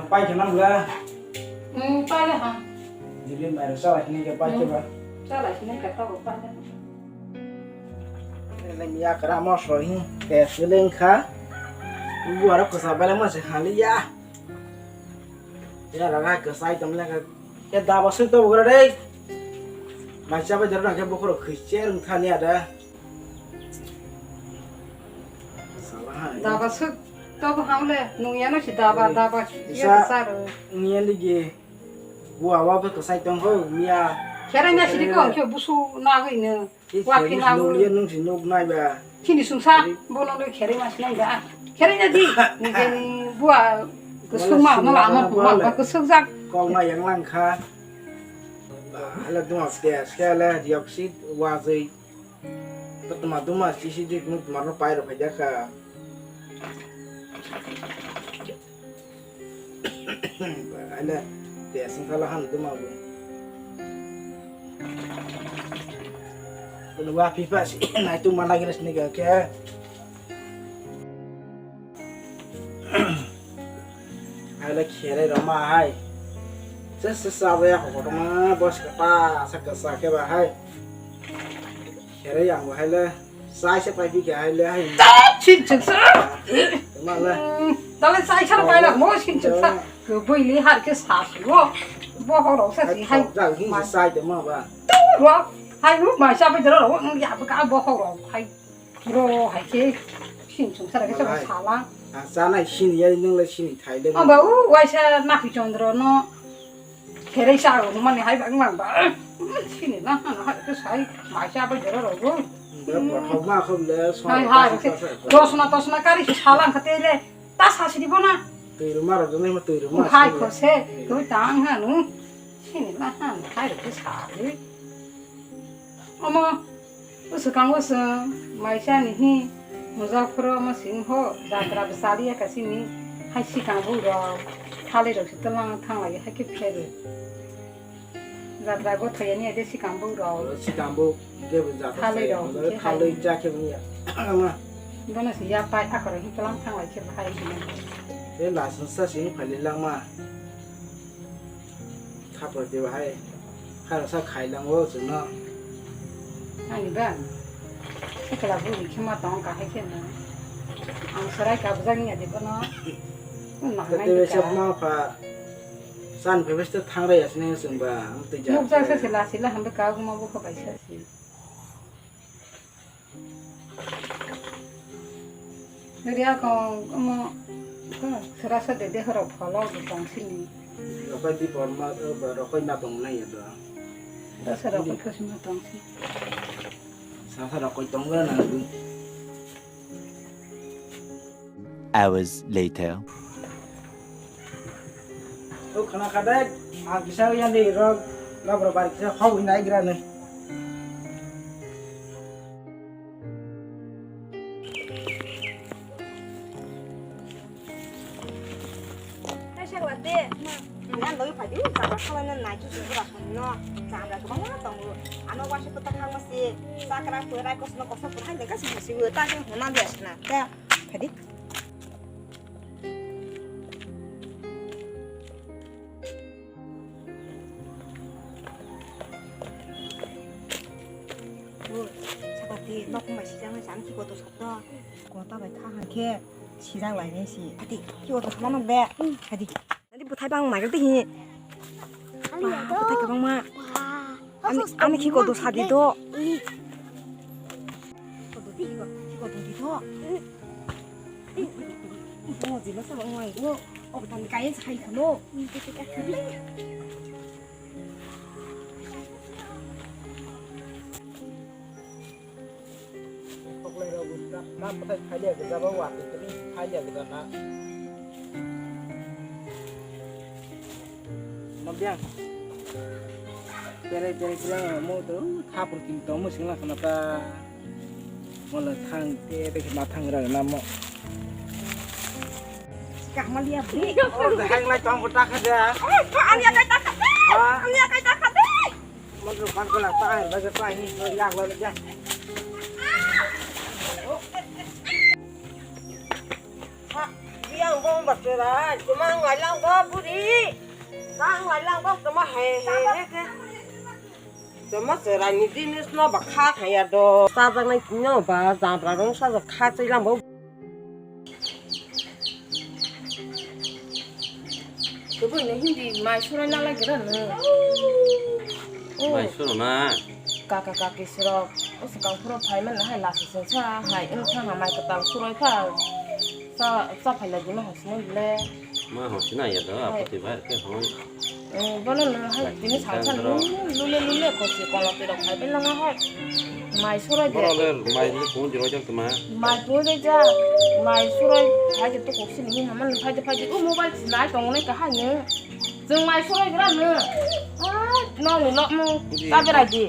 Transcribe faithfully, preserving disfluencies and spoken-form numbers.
Pai khana bla. Hmm, pai le ha. Dili mai ro sala khini ke pai ke ba. Sala khini ke ta bo pai le. Ele miya kra mo so hi ke seleng kha. Bu aro ko sa bala mo se hali ya. Ya ra ra ko sai tam le ka. Ke da ba suk to bo gra dei. Mai cha ba jero na ke bo ko khoi cher thani ada. Daba suk tobo hamle nung yano si daba daba ya saro. Niya ligi bua wa be kasai tong ho miya. Khere na sidi ko khe busu na goi ne. Wa ki na nung ye nung si nuk nai ba. Chini sungsa bono le khere ma sinang da. Khere na di ni je ni bua kusuk ma no la ma bua kusuk jak. Kok ma yang lang kha. Ala duma gas khe ala dioxide wa jai. Tuma duma sisi di tuma tuma no pai rok phai jakha. Ana te sing khala han duma bu. Kono wa pipa si nai tuma lagi res ni ga khe. Hai le kherai rok ma hai. Se se sa ya ko kotorma bos ka ta sa ka sa khe ba hai. Kherai yang bo hai le sai se pai bi khe hai le hai. Sin chuk sa. Ma le. Dale sai sa pai la mo sin chuk sa. Ko bui li har khe sa su wo. Bo ho ro sa si hai. Ja hi sai de ma ba. Tu ro. Hai ru ma sa pai de ro. Ya ba ka bo ho ro hai. Ro hai khe sin sung sara khe sala. Ang chanai sini ya nung le sini thai le. Amba u waisa Nakhi Chandra no kherei sa ro mani hai bang bang ba. Sini na na hai khe sai mai sa ba jero ro go. Ba ba hau ma khom le so. Hai hai khe dosna tosna kari khe sala ang khate le ta sa sidi bona. Tui ro ma ro nai ma tui ro ma. Hai kho se tui tang ha nu. Sini na ha hai khe sa le. Omo, bwswkango chwng maisa ni hi Muzapharo omo sing ho jatra bwchaliya ka sini hai sikang bwrwi rok thalwi rok se twlang thanglai hai khe phero. Jatra gothoyani ade sikang bwrwi rok. Sikang bo ge bo jatra thalwi rok thalwi ja khe bwya. Bono se ya pai akhoro hi twlang thanglai khe bahai hino. E lasung sa sing phali langma. Khapor de bahai. Khara sa khai lango chwngno. Ani ba. Sikla buri khema tong ka hai khena. Ang sarai ka bujang ya de bono. Nang nai ka. Te be sab ma pha. San phe beste thang rai asne chwng ba. Ang te ja. Nuk ja sa sila sila hambe ka guma bu kho bai sa si. Nuri akong omo sera sa de de horo pholo de tong sini. Rokoi di porma rokoi na tong nai ya do. Da sa rokoi kho sima tong si. Sa sa rokoi tong ga na du. Hours later. O khana kha dai, ang kisa yang de rok labra bar kisa hau hinai gra ne. Kaisa wate, ma, nang doi phai di, chakra khalai na nai chu chu bura khamno, chamra kwbangma tongo. Ano waisa kwtal thangma se, chakra kwrai kosno koso kwthai de kasi kasi bo, ta khe hona de asna. Ta, phai di. Sakati, nok mai sijak nai, jang ki kotor sakto. Kota bai kha hangkhe sijak lai nai si. Ati, ki kotor sama nok de. Ati, ati bwthai bang mai de hi. Bwthai kwbangma. Ani, ani ki kotor sadi do. Kotor di, ki kotor di do. Oh, jila sa ong ai. Oh, oh, tan kai sa hai khano. Koklai rok na patai phailia gajaba wa tini phailia gajana. Mabiang. Berai berai berai mo to thapur kin to mo singla khana ta. Mola thang te te ma thang ra na mo. Kamalia bri. Oh, hang lai tong ko ta kha da. Oh, ani akai ta kha de. Ha? Ani akai ta kha de. Mon ro kan ko la ta ai ba ta ni ya la ja. Yang bong ba chwrai, tuma ngai lang ba buri. Nang ngai lang ba tuma he he he he. Tuma chwrai ni jinis no ba kha khaya do. Sa jak nai no ba jabra rong sa jak kha chai lang ba. Kubui no hindi mai sura na lagi ra no. Mai sura na. Kaka kaki sura. O swkang phuru phai man hai lasi sung sa hai wng thang ha mai kwtal suroi pha. Sa sa phai lagi ma hosni le. Ma hosni ya do apoti bar ke hon. Eh, bono no hai tini sa sa lule lule ko si kono tiro phai bela nga hai. Mai suroi de. Boro le mai le kun jiro jak tuma. Mai kun de ja. Mai suroi hai de to ko si ni ha man phai de phai de. U mobile si nai tong ne ka ha ne. Jeng mai suroi gra ne. Ah, no ni lo mo. Ta berai di.